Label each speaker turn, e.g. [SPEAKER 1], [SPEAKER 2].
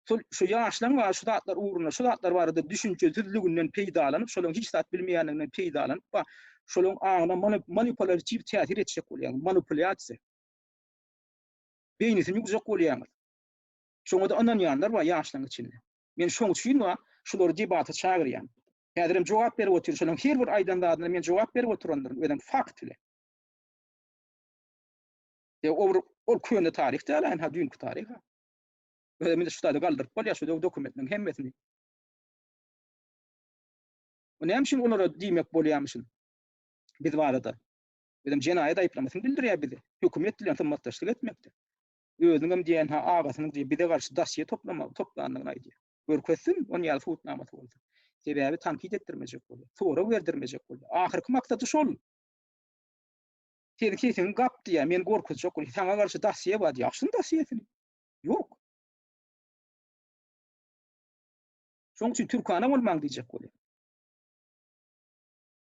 [SPEAKER 1] Şol şu ýaşlaň bar şu zatlar ugrunda, şu zatlar barada düşünjesizliginden peýdalanyp, şolaryň hiç zat bilmeýänliginden peýdalanyp bar, şolaryň aňyna manipulýatiw täsir etjek bolýaňyz, manipulýasiýa. Beýnisini ýuwjak bolýaňyz. Şoňa-da ynanýanlar bar ýaşlaryň içinde. Men şoň üçin bar, şulary debata çagyrýan. Häzirem jogap berip otyryn, şolaryň her bir aýdan zadyna men jogap berip oturandyryn, özem fakt bilen. E, o bir ol köne taryh däl, ha düýnki taryh. Özem indi şu taýda galdyryp bolýar şu dokumentleriň hemmesini. O näme üçin olara diýmek bolýarmyşyn biz barada? Özem jenaýat aýyplamasyny bildirýär bize. Hökümet bilen hyzmatdaşlyk etmekde. Özüniň hem diýen ha agasynyň diýip bize garşy dosýe toplama toplandygyny aýdýar. Görkezsin, on ýaly subutnamasy bolsa. Sebäbi tankyt etdirmejek bolýar. Sorag berdirmejek bolýar. Ahyrky maksady şol. Seniň sesiňi gap diýýär, meni gorkuzjak bolýar. Saňa garşy dosýe bar diýýär. Açsyn dosýesini. Ýok. Şoň üçin türkana bolmaň diýjek bolýar.